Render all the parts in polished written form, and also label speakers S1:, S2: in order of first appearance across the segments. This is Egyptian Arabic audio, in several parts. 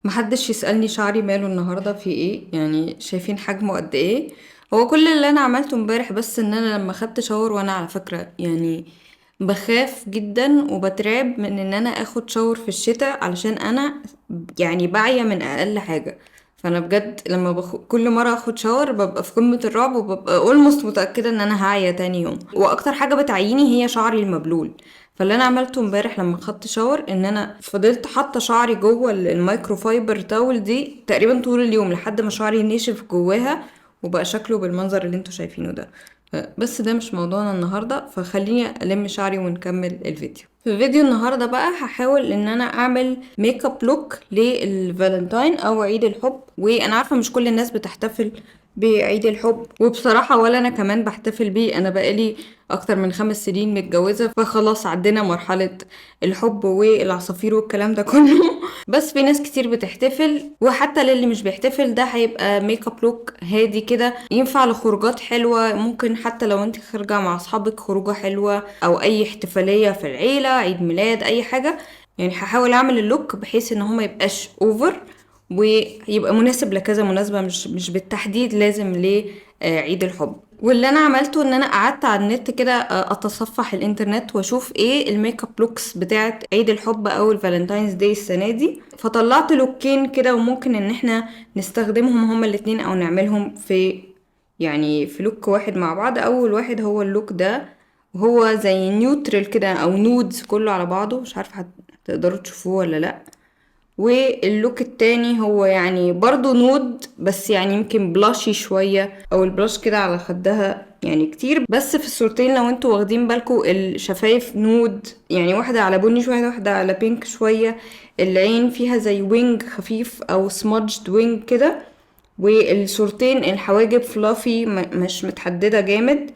S1: محدش يسألني شعري ماله النهاردة في ايه، يعني شايفين حجمه قد ايه. هو كل اللي انا عملته امبارح بس ان انا لما خدت shower، وانا على فكرة يعني بخاف جدا وبترعب من ان انا اخد shower في الشتاء، علشان انا يعني بعيا من اقل حاجة. فانا بجد لما كل مرة اخد shower ببقى في قمة الرعب، وببقى almost متأكدة ان انا هعيا تاني يوم. واكتر حاجة بتعيني هي شعري المبلول. فاللي انا عملته امبارح لما خدت shower ان انا فضلت حاطه شعري جوه ال microfiber towel دي تقريبا طول اليوم لحد ما شعري نشف جواها وبقى شكله بالمنظر اللي انتوا شايفينه ده. بس ده مش موضوعنا النهارده، فخليني الم شعري ونكمل الفيديو. في فيديو النهارده بقى هحاول ان انا اعمل makeup look لل Valentine او عيد الحب. وانا عارفه مش كل الناس بتحتفل بعيد الحب، وبصراحة ولا انا كمان بحتفل بيه. انا بقالي اكتر من 5 سنين متجوزة، فخلاص عدينا مرحلة الحب والعصافير والكلام ده كله. بس في ناس كتير بتحتفل، وحتى للي مش بيحتفل ده هيبقى makeup look هادي كده، ينفع لخروجات حلوة. ممكن حتى لو انت خارجة مع اصحابك خروجة حلوة او اي احتفالية في العيلة، عيد ميلاد، اي حاجة. هحاول اعمل ال look بحيث ان هو ما يبقاش over ويبقى مناسب لكذا مناسبة، مش بالتحديد لازم لعيد الحب. واللي انا عملته ان انا قعدت على النت كده اتصفح الانترنت واشوف ايه ال makeup looks بتاعت عيد الحب او ال Valentine's Day السنة دي، فطلعت لوكين كده وممكن ان احنا نستخدمهم هما الاتنين او نعملهم في look واحد مع بعض. اول واحد هو ال look ده، وهو زي neutral كده او nudes كله على بعضه، مش عارفة هتقدروا تشوفوه ولا لا. وال look التاني هو برضو nude، بس يمكن blushy شوية، او ال blush كده على خدها كتير. بس في الصورتين لو انتوا واخدين بالكم الشفايف nude، واحدة على بني شوية واحدة على pink شوية، العين فيها زي wing خفيف او smudged wing كده، والصورتين الحواجب fluffy مش متحددة جامد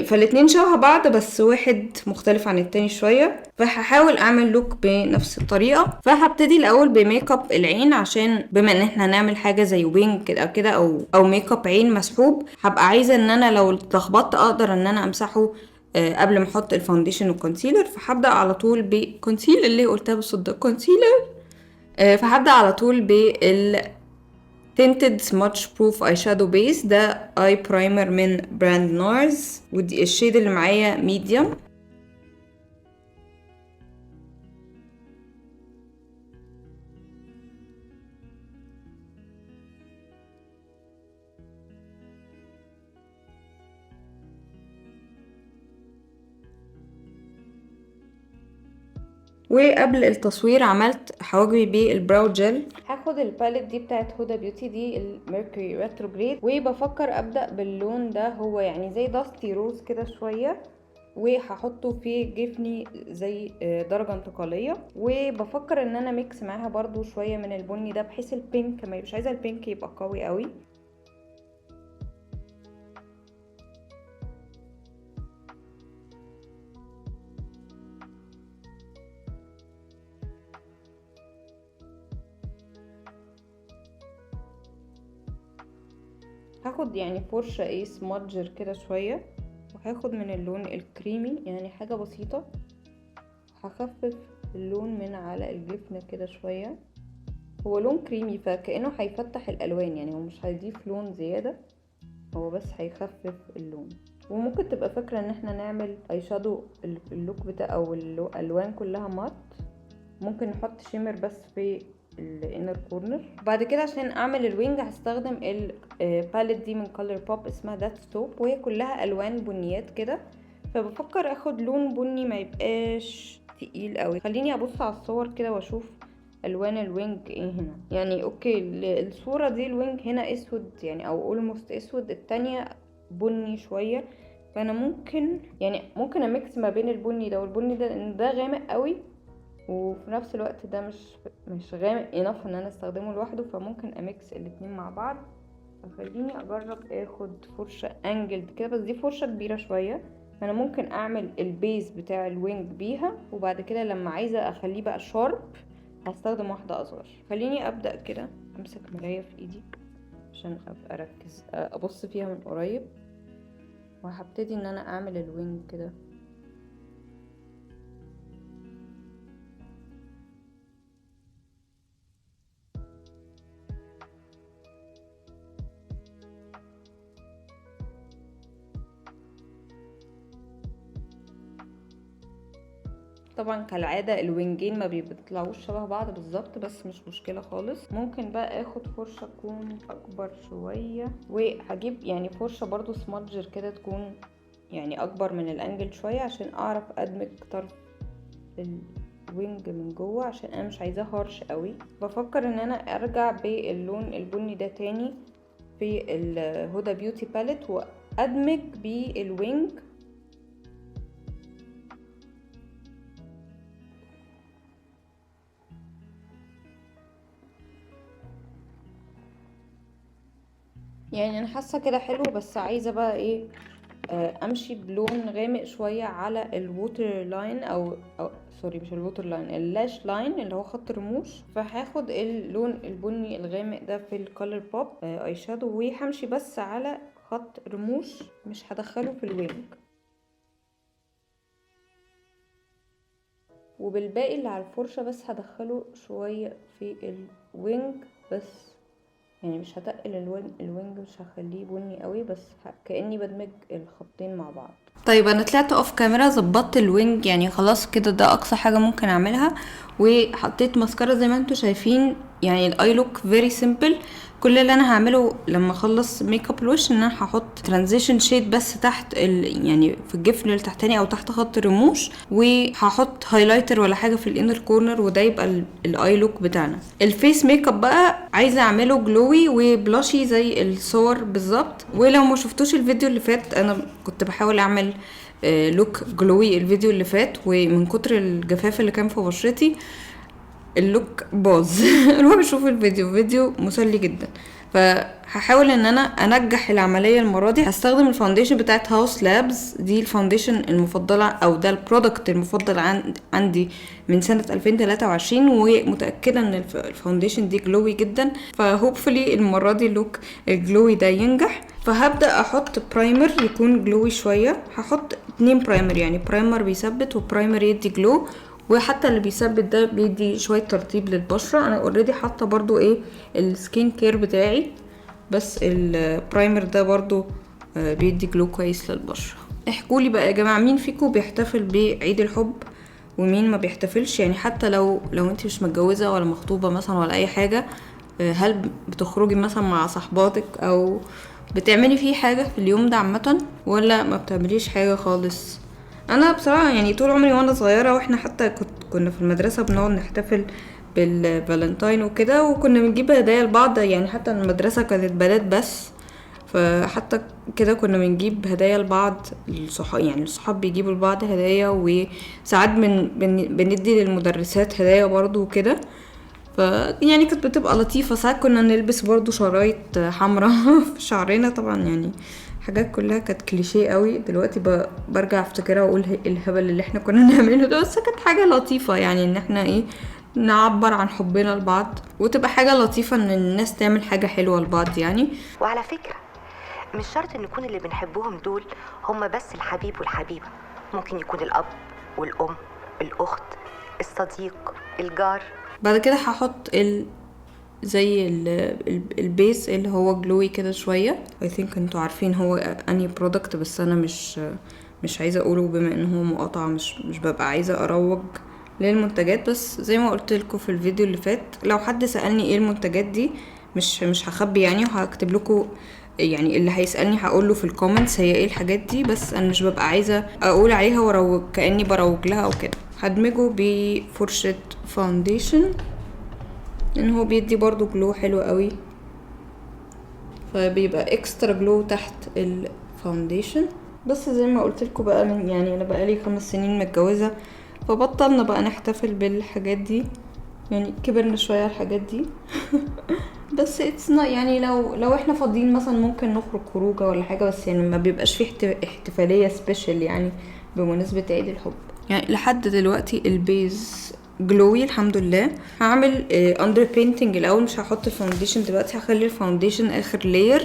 S1: فالاتنين شبه بعض بس واحد مختلف عن التاني شوية. فهحاول اعمل look بنفس الطريقة. فهبتدي الاول بميك اب العين، عشان بما ان احنا هنعمل حاجة زي wing كده او كده او ميك اب عين مسحوب، هبقى عايزة ان انا لو اتلخبطت اقدر ان انا امسحه، قبل ما احط ال foundation وال concealer. فهبدأ على طول ب concealer اللي قلتها بالصدق concealer. فهبدأ على طول بال tinted smudge proof eyeshadow base، ده eye primer من brand NARS، ودي ال shade اللي معايا medium. وقبل التصوير عملت حواجبي بال brow gel. هاخد ال palette دي بتاعت Huda Beauty، دي ال Mercury Retrograde، وبفكر ابدا باللون ده، هو زي dusty rose كده شويه، وهحطه في جفني زي درجه انتقاليه. وبفكر ان انا mix معاها برضو شويه من البني ده، بحيث ال pink ما مش عايزه ال pink يبقى قوي قوي. هاخد فرشة smudger كده شوية، وهاخد من اللون الكريمي حاجة بسيطة، هخفف اللون من على الجفن كده شوية. هو لون كريمي فكأنه هيفتح الألوان، هو مش هيضيف لون زيادة، هو بس هيخفف اللون. وممكن تبقى فكرة ان احنا نعمل eye shadow ال look بتاع او الالوان كلها matte، ممكن نحط shimmer بس في ال inner corner. بعد كده عشان اعمل ال wing هستخدم ال palette دي من ColourPop اسمها That's Taupe، وهي كلها الوان بنيات كده، فبفكر اخد لون بني ما يبقاش تقيل قوي. خليني ابص على الصور كده واشوف الوان ال wing ايه هنا. الصورة دي ال wing هنا اسود او almost اسود، التانية بني شوية، فانا ممكن ا mix ما بين البني ده والبني ده، لان ده غامق قوي وفي نفس الوقت ده مش غامق enough ان انا استخدمه لوحده، فممكن ا mix الاتنين مع بعض. فخليني اجرب اخد فرشة angled كده، بس دي فرشة كبيرة شوية، فانا ممكن اعمل ال base بتاع ال wing بيها، وبعد كده لما عايزة اخليه بقى sharp هستخدم واحدة اصغر. خليني ابدأ كده امسك مراية في ايدي عشان ابقى اركز ابص فيها من قريب، وهبتدي ان انا اعمل ال wing كده. طبعا كالعادة ال wing ين ما بيطلعوش شبه بعض بالظبط، بس مش مشكلة خالص. ممكن بقى اخد فرشه تكون اكبر شوية، وهجيب يعني فرشه برضو smudger كده تكون يعني اكبر من ال angle شوية عشان اعرف ادمج طرف ال wing من جوه، عشان انا مش عايزاه harsh قوي. بفكر ان انا ارجع باللون البني ده تاني في ال Huda Beauty palette وادمج بيه ال wing. يعني انا حاسه كده حلو، بس عايزه بقى ايه، امشي بلون غامق شوية على ال water line، او sorry مش ال water line، ال lash line اللي هو خط رموش. فهاخد اللون البني الغامق ده في ال ColourPop eye shadow، وهمشي بس على خط رموش، مش هدخله في ال wing. وبالباقي اللي على الفرشة بس هدخله شوية في ال wing بس، يعني مش هتقل ال wing مش هخليه بني قوي، بس كأني بدمج الخطين مع بعض. طيب انا طلعت off camera، ظبطت ال wing يعني خلاص كده، ده اقصى حاجة ممكن اعملها. وحطيت ماسكارا زي ما انتم شايفين، يعني ال eye look very simple. كل اللي انا هعمله لما اخلص ميك اب الوش ان انا هحط transition shade بس تحت يعني في الجفن اللي تحتاني او تحت خط الرموش، وهحط highlighter ولا حاجة في ال inner corner، وده يبقى ال eye look بتاعنا. ال face makeup بقى عايزه اعمله glowy و blushy زي الصور بالظبط. ولو ما شفتوش الفيديو اللي فات، انا كنت بحاول اعمل look glowy الفيديو اللي فات، ومن كتر الجفاف اللي كان في بشرتي ال look باظ. روحوا شوفوا الفيديو، فيديو مسلي جدا. فهحاول ان انا انجح العملية المرة دي. هستخدم ال foundation بتاعت Haus Labs، دي ال foundation المفضلة او ده ال product المفضل عندي من سنة 2023، ومتاكده ان ال foundation دي glowy جدا، ف hopefully المرة دي ال look ال glowy ده ينجح. فهبدا احط primer يكون glowy شوية، هحط 2 primer، يعني primer بيثبت و primer يدي glow، وحتى اللي بيثبت ده بيدي شوية ترطيب للبشره. انا already حاطه برضو ايه ال skin care بتاعي، بس ال primer ده برضو بيدي glow كويس للبشره. احكولي بقى يا جماعة، مين فيكم بيحتفل بعيد الحب ومين ما بيحتفلش؟ يعني حتى لو انت مش متجوزة ولا مخطوبه مثلا ولا اي حاجة، هل بتخرجي مثلا مع صحباتك او بتعملي فيه حاجة في اليوم ده عامة، ولا ما بتعمليش حاجة خالص؟ انا بصراحة يعني طول عمري وانا صغيرة، واحنا حتى كنا في المدرسة بنقعد نحتفل بالفالنتاين وكده، وكنا بنجيب هدايا لبعض، يعني حتى المدرسة كانت بنات بس، فحتى كده كنا بنجيب هدايا لبعض، يعني الصحاب بيجيبوا لبعض هدايا، وساعات بندي للمدرسات هدايا برضو وكده، يعني كانت بتبقى لطيفة. ساعات كنا نلبس برضو شرايط حمراء في شعرنا، طبعا يعني حاجات كلها كانت كليشيه قوي، دلوقتي برجع افتكرها واقول ايه الهبل اللي احنا كنا نعمله ده، بس كانت حاجة لطيفة يعني ان احنا ايه نعبر عن حبنا لبعض، وتبقى حاجة لطيفة ان الناس تعمل حاجة حلوة لبعض يعني.
S2: وعلى فكرة مش شرط ان يكون اللي بنحبهم دول هم بس الحبيب والحبيبه، ممكن يكون الاب والام، الاخت، الصديق، الجار.
S1: بعد كده هحط زي ال base اللي هو glowy كده شوية. I think انتوا عارفين هو انهي product، بس انا مش عايزه اقوله بما ان هو مقاطعه، مش ببقى عايزه اروج للمنتجات، بس زي ما قلت لكم في الفيديو اللي فات لو حد سالني ايه المنتجات دي مش هخبي يعني، وهكتب لكم يعني اللي هيسالني هقول له في ال comments هي ايه الحاجات دي، بس انا مش ببقى عايزه اقول عليها واروج كاني بروج لها او كده. هدمجه بفرشه foundation لان هو بيدي برضو glow حلو قوي، فبيبقى extra glow تحت ال foundation. بس زي ما قلت لكم بقى من يعني انا بقالي 5 سنين متجوزة، فبطلنا بقى نحتفل بالحاجات دي، يعني كبرنا شوية على الحاجات دي. بس it's not يعني لو احنا فاضيين مثلا ممكن نخرج خروجه ولا حاجة، بس يعني ما بيبقاش فيه احتفالية special يعني بمناسبة عيد الحب. يعني لحد دلوقتي ال base glowy الحمد لله. هعمل under painting الاول، مش هحط ال foundation دلوقتي، هخلي ال foundation اخر layer.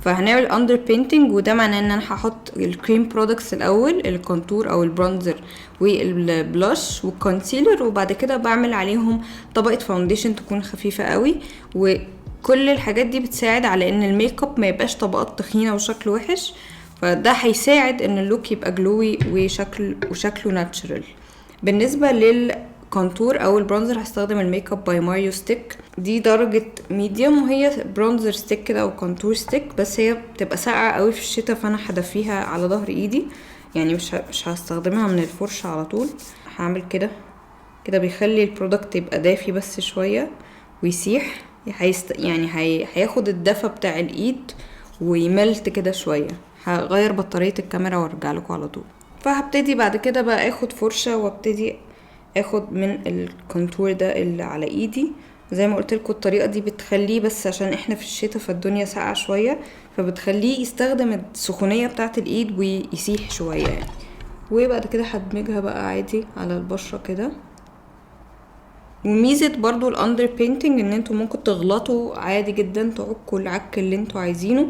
S1: فهنعمل under painting، وده معناه ان انا هحط ال cream products الاول، ال contour او ال bronzer وال blush وال concealer، وبعد كده بعمل عليهم طبقه foundation تكون خفيفة قوي. وكل الحاجات دي بتساعد على ان الميك اب ما يبقاش طبقات تخينة وشكله وحش، فده هيساعد ان ال look يبقى glowy وشكله natural. بالنسبة لل contour او ال bronzer هستخدم ال Makeup by Mario stick، دي درجه medium، وهي bronzer stick كده او contour stick، بس هي بتبقى ساقعه قوي في الشتاء، فانا هدفيها على ظهر ايدي، يعني مش هستخدمها من الفرشة على طول. هعمل كده كده، بيخلي ال product يبقى دافي بس شوية ويسيح، هياخد الدفى بتاع الايد وي melt كده شوية. هغير بطارية الكاميرا وارجع لكم على طول. فهبتدي بعد كده بقى اخد فرشه وابتدي اخد من ال contour ده اللي على ايدي. زي ما قلت لكم الطريقة دي بتخليه، بس عشان احنا في الشتاء فالدنيا ساقعه شوية، فبتخليه يستخدم السخونيه بتاعه الايد ويسيح شوية يعني. وبعد كده هدمجها بقى عادي على البشرة كده. وميزه برضو ال underpainting ان انتوا ممكن تغلطوا عادي جدا، تعكوا العك اللي انتوا عايزينه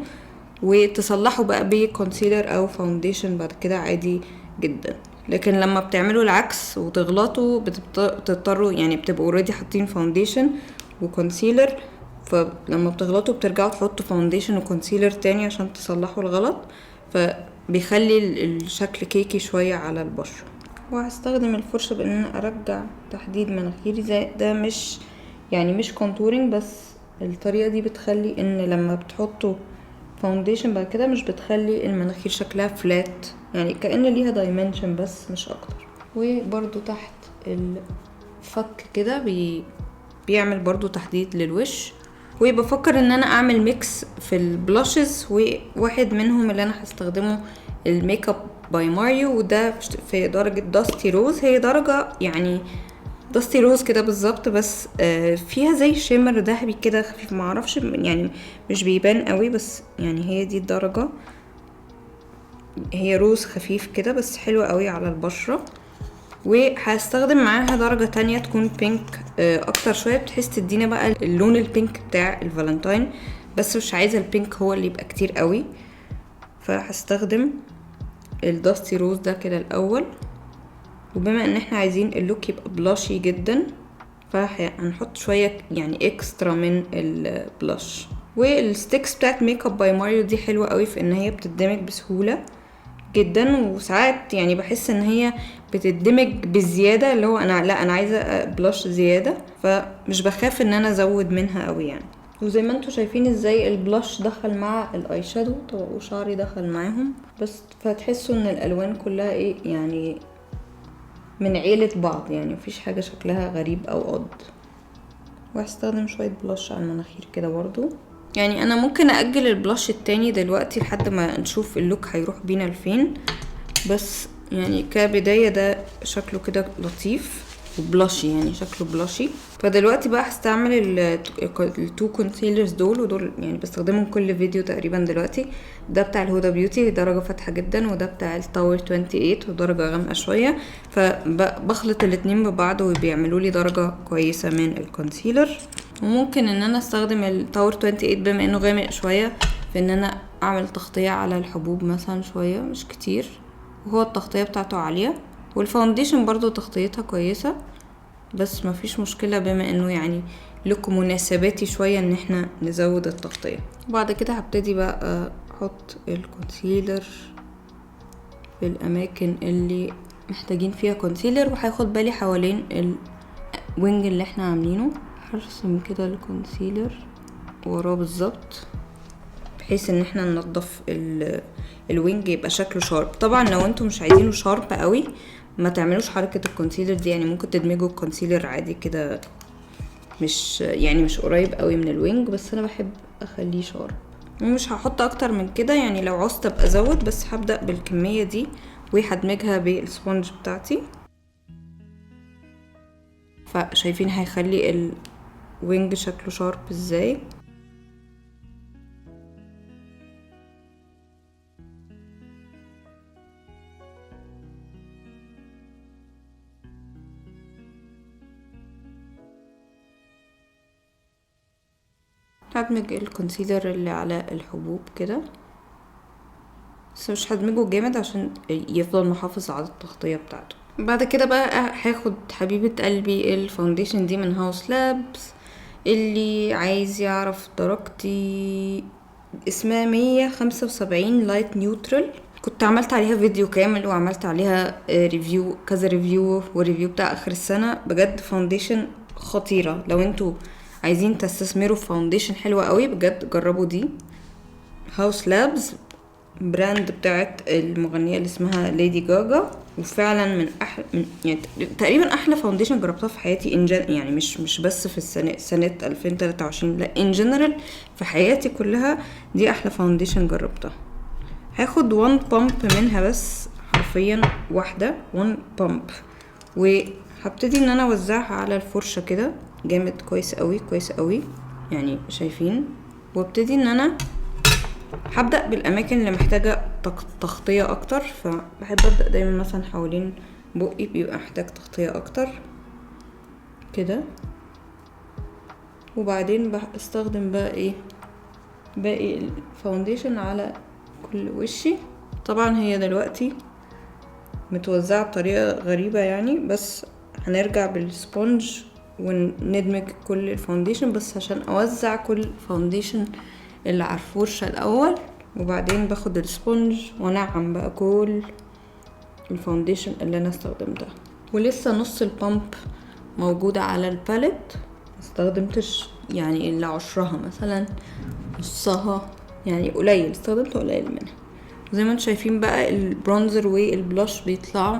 S1: وتصلحوا بقى ب concealer او foundation بعد كده عادي جدا. لكن لما بتعملوا العكس وتغلطوا بتضطروا، يعني بتبقوا already حاطين foundation و concealer، فلما بتغلطوا بترجعوا تحطوا foundation و concealer تاني عشان تصلحوا الغلط، فبيخلي الشكل cakey شوية على البشرة. وهستخدم الفرشة بان انا ارجع تحديد مناخيري، زي ده مش يعني مش contouring، بس الطريقة دي بتخلي ان لما بتحطوا foundation بعد كده مش بتخلي المناخير شكلها flat، يعني كأن ليها dimension بس مش اكتر. وبرده تحت الفك كده بيعمل برضو تحديد للوش. وبفكر ان انا اعمل mix في ال blushes، وواحد منهم اللي انا هستخدمه ال Makeup by Mario، وده في درجة dusty rose. هي درجة يعني dusty rose كده بالظبط، بس فيها زي shimmer ذهبي كده خفيف، معرفش يعني مش بيبان قوي، بس يعني هي دي الدرجة، هي rose خفيف كده بس حلوة قوي على البشرة. وهستخدم معاها درجة تانية تكون pink اكتر شوية، بتحس تدينا بقى اللون ال pink بتاع الفالنتاين، بس مش عايزة ال pink هو اللي يبقى كتير قوي، فهستخدم ال dusty rose ده كده الاول. وبما ان احنا عايزين ال look يبقى blushy جدا، فهنحط شوية يعني extra من ال blush. وال sticks بتاعت Makeup by Mario دي حلوة قوي في ان هي بتدمج بسهولة جدا، وساعات يعني بحس ان هي بتدمج بزيادة، اللي هو انا لا انا عايزة blush زيادة، فمش بخاف ان انا ازود منها قوي يعني. وزي ما انتم شايفين ازاي ال blush دخل مع ال eye shadow وشعري دخل معاهم، بس فتحسوا ان الالوان كلها ايه يعني من عيلة بعض، يعني مفيش حاجة شكلها غريب او odd. وهستخدم شوية blush على المناخير كده برضو. يعني انا ممكن اجل ال blush التاني دلوقتي لحد ما نشوف ال look هيروح بينا لفين، بس يعني كبداية ده شكله كده لطيف و blushy، يعني شكله blushy. فدلوقتي بقى هستعمل ال two concealers دول، ودول يعني بستخدمهم كل فيديو تقريبا دلوقتي. ده بتاع ال Huda Beauty درجة فاتحة جدا، وده بتاع ال Tower 28 ودرجة غامقة شوية، فبخلط الاتنين ببعض وبيعملوا لي درجة كويسة من ال concealer. وممكن ان انا استخدم ال Tower 28 بما انه غامق شوية في ان انا اعمل تغطية على الحبوب مثلا شوية، مش كتير، وهو التغطية بتاعته عالية. وال foundation برضو تغطيتها كويسة، بس مفيش مشكلة بما انه يعني look مناسباتي شوية ان احنا نزود التغطية. وبعد كده هبتدي بقى احط ال concealer في الاماكن اللي محتاجين فيها concealer، وهاخد بالي حوالين ال wing اللي احنا عاملينه. هرسم كده ال concealer وراه بالظبط بحيث ان احنا ننضف ال wing يبقى شكله sharp. طبعا لو انتم مش عايزينه sharp قوي ما تعملوش حركة ال concealer دي، يعني ممكن تدمجوا ال concealer عادي كده، مش قريب قوي من ال wing، بس انا بحب اخليه sharp. ومش هحط اكتر من كده، يعني لو عوزت ابقى ازود، بس هبدأ بالكمية دي وهدمجها بال sponge بتاعتي. فشايفين هيخلي ال wing شكله sharp ازاي. هدمج ال concealer اللي على الحبوب كده، بس مش هدمجه جامد عشان يفضل محافظ على التغطية بتاعته. بعد كده بقى هاخد حبيبة قلبي ال foundation دي من Haus Labs، اللي عايز يعرف درجتي اسمها 175 light neutral. كنت عملت عليها فيديو كامل وعملت عليها review، كذا review، و review بتاع اخر السنة. بجد foundation خطيرة، لو انتوا عايزين تستثمروا في foundation حلوة قوي بجد جربوا دي. Haus Labs brand بتاعت المغنية اللي اسمها ليدي جاجا، وفعلا من احلى من يعني تقريبا احلى foundation جربتها في حياتي in gen، يعني مش بس في السنة سنة 2023، لا in general في حياتي كلها دي احلى foundation جربتها. هاخد 1 pump منها بس، حرفيا واحدة 1 pump، وهبتدي ان انا اوزعها على الفرشة كده جامد كويس قوي كويس قوي يعني شايفين. وابتدي ان انا هبدأ بالأماكن اللي محتاجة تغطية أكتر، فبحب أبدأ دايما مثلا حوالين بقي بيبقى محتاج تغطية أكتر كده، وبعدين بستخدم بقى إيه باقي ال foundation على كل وشي. طبعا هي دلوقتي متوزعة بطريقة غريبة يعني، بس هنرجع بال sponge وندمج كل ال foundation، بس عشان أوزع كل foundation اللي على الفرشة الأول، وبعدين باخد ال sponge وانعم بقى كل ال foundation اللي انا استخدمتها. ولسه نص ال pump موجودة على ال palette، استخدمتش يعني الا عشرها مثلا، نصها يعني قليل، استخدمت قليل منها. زي ما انتم شايفين بقى ال bronzer وال blush بيطلعوا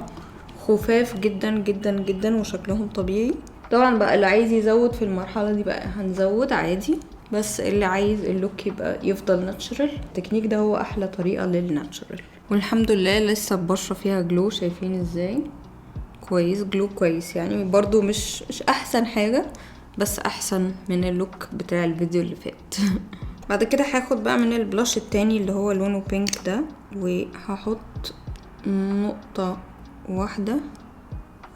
S1: خفاف جدا جدا جدا وشكلهم طبيعي. طبعا بقى اللي عايز يزود في المرحلة دي بقى هنزود عادي، بس اللي عايز ال look يبقى يفضل natural، ال technique ده هو احلى طريقة لل natural. والحمد لله لسه البشرة فيها glow، شايفين ازاي كويس، glow كويس يعني، برضو مش احسن حاجة بس احسن من ال look بتاع الفيديو اللي فات. بعد كده هاخد بقى من ال blush التاني اللي هو لونه pink ده، وهحط نقطة واحدة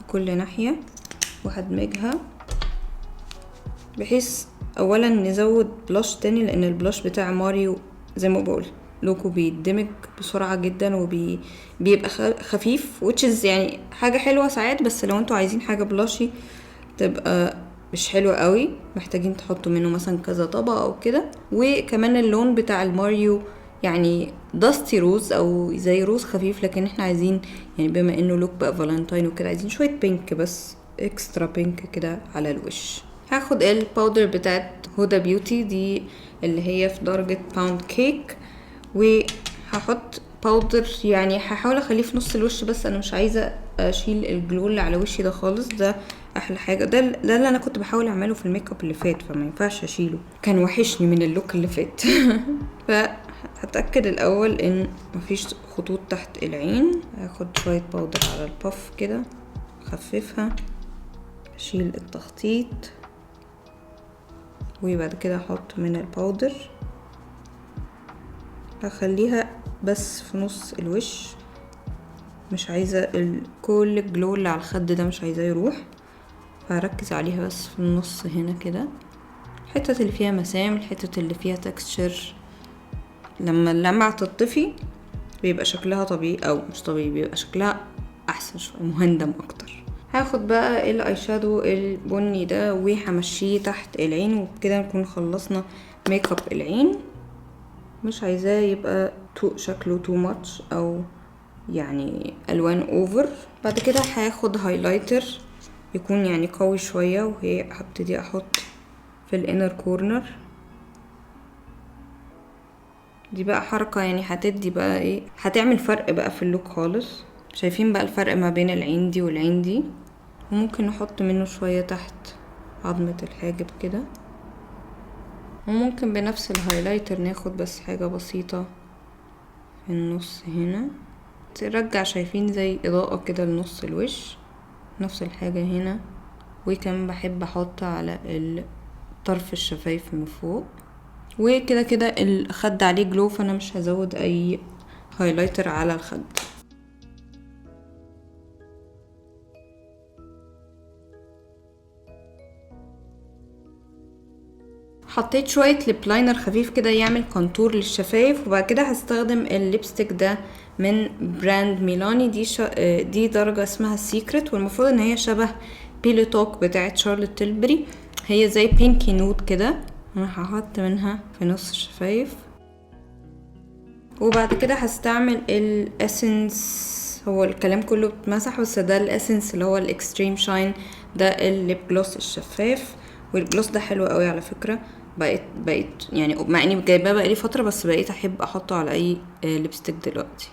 S1: كل ناحية وهدمجها، بحيث اولا نزود blush تاني، لان ال blush بتاع ماريو زي ما بقول لكم بيدمج بسرعة جدا وبيبقى خفيف، which is يعني حاجة حلوة ساعات، بس لو انتوا عايزين حاجة blushy تبقى مش حلوة قوي، محتاجين تحطوا منه مثلا كذا طبقة او كده. وكمان اللون بتاع الماريو يعني dusty rose او زي rose خفيف، لكن احنا عايزين يعني بما انه look بقى فالنتاين وكده عايزين شوية pink بس، extra pink كده على الوش. هاخد ال powder بتاعت Huda Beauty دي اللي هي في درجة pound cake، وهحط powder يعني هحاول اخليه في نص الوش، بس انا مش عايزة اشيل ال glow اللي على وشي ده خالص، ده احلى حاجة، ده اللي انا كنت بحاول اعمله في الميك اب اللي فات، فما ينفعش اشيله، كان وحشني من ال look اللي فات. فهتأكد الاول ان مفيش خطوط تحت العين، هاخد شوية powder على ال puff كده اخففها، اشيل التخطيط، وبعد كده احط من ال powder، هخليها بس في نص الوش، مش عايزة كل ال glow اللي على الخد ده مش عايزاه يروح، فهركز عليها بس في النص هنا كده، الحتت اللي فيها مسام، الحتت اللي فيها texture، لما اللمعة تطفي بيبقى شكلها طبيعي، او مش طبيعي، بيبقى شكلها احسن شوية، مهندم اكتر. هاخد بقى ال eye shadow البني ده وهمشيه تحت العين، وبكده نكون خلصنا ميك اب العين. مش عايزاه يبقى شكله too much او يعني الوان over. بعد كده هاخد highlighter يكون يعني قوي شوية، وهي هبتدي احط في ال inner corner. دي بقى حركة يعني هتدي بقى ايه، هتعمل فرق بقى في ال look خالص. شايفين بقى الفرق ما بين العين دي والعين دي. وممكن نحط منه شوية تحت عظمة الحاجب كده، وممكن بنفس ال highlighter ناخد بس حاجة بسيطة في النص هنا، ترجع شايفين زي إضاءة كده لنص الوش. نفس الحاجة هنا. وكمان بحب احط على طرف الشفايف من فوق، وكده كده الخد عليه glow، فانا مش هزود اي highlighter على الخد. حطيت شوية lip liner خفيف كده يعمل contour للشفايف، وبعد كده هستخدم ال lipstick ده من brand ميلاني، دي درجة اسمها Secret، والمفروض ان هي شبه Pillow Talk بتاعت شارلوت تيلبري، هي زي pinky nude كده. انا هحط منها في نص الشفايف، وبعد كده هستعمل ال Essence، هو الكلام كله بيتمسح، بس ده ال Essence اللي هو ال extreme shine، ده ال lip gloss الشفاف. وال gloss ده حلو قوي على فكرة، بقيت يعني مع اني جايباه بقالي فترة، بس بقيت احب احطه على اي lipstick دلوقتي.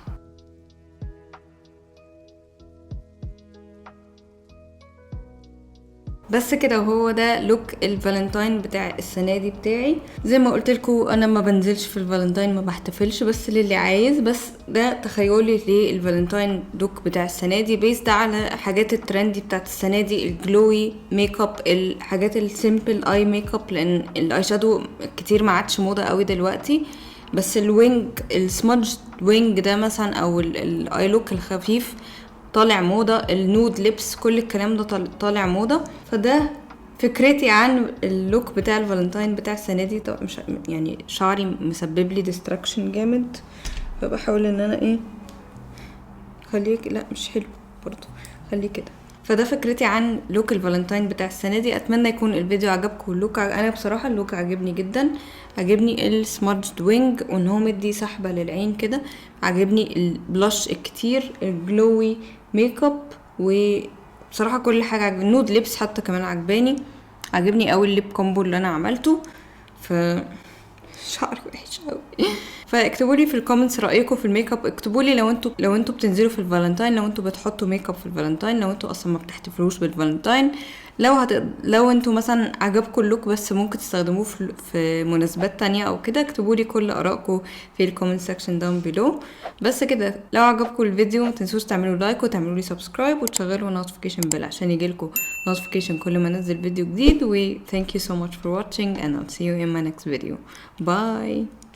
S1: بس كده، وهو ده look الفالنتاين بتاع السنة دي بتاعي. زي ما قلت لكم انا ما بنزلش في الفالنتاين، ما بحتفلش، بس للي عايز. بس ده تخيلي لل Valentine look بتاع السنة دي، based على حاجات ال trendy بتاعت السنة دي، ال glowy makeup، الحاجات ال simple eye makeup، لان ال eye shadow كتير ما عادش موضة قوي دلوقتي. بس ال wing، ال smudge wing ده مثلا، او ال eye look الخفيف طالع موضة، ال nude lips، كل الكلام ده طالع موضة. فده فكرتي عن ال look بتاع الفالنتاين بتاع السنة دي. طب مش يعني شعري مسبب لي distraction جامد، فبحاول ان انا ايه خليه، لا مش حلو برضو، خليه كده. فده فكرتي عن look الفالنتاين بتاع السنة دي. اتمنى يكون الفيديو عجبكم. ال look انا بصراحة ال look عجبني جدا، عجبني ال smudged wing وان هو مدي سحبه للعين كده، عجبني ال blush الكتير، ال glowy makeup، وبصراحة كل حاجة عجبني. ال nude lips حتى كمان عجباني، عجبني قوي ال lip combo اللي انا عملته. ف شعري وحش قوي. فاكتبوا لي في ال comments رايكم في الميك اب، اكتبوا لي لو انتوا بتنزلوا في الفالنتاين، لو انتوا بتحطوا ميك اب في الفالنتاين، لو انتوا اصلا ما بتحتفلوش بالفالنتاين، لو انتوا مثلا عجبكم ال look بس ممكن تستخدموه في مناسبات تانية او كده. اكتبوا لي كل ارائكم في ال comment section down below. بس كده، لو عجبكم الفيديو ما تنسوش تعملوا like وتعملوا لي subscribe وتشغلوا notification bell عشان يجيلكم notification كل ما انزل فيديو جديد. و thank you so much for watching and I'll see you in my next video. Bye.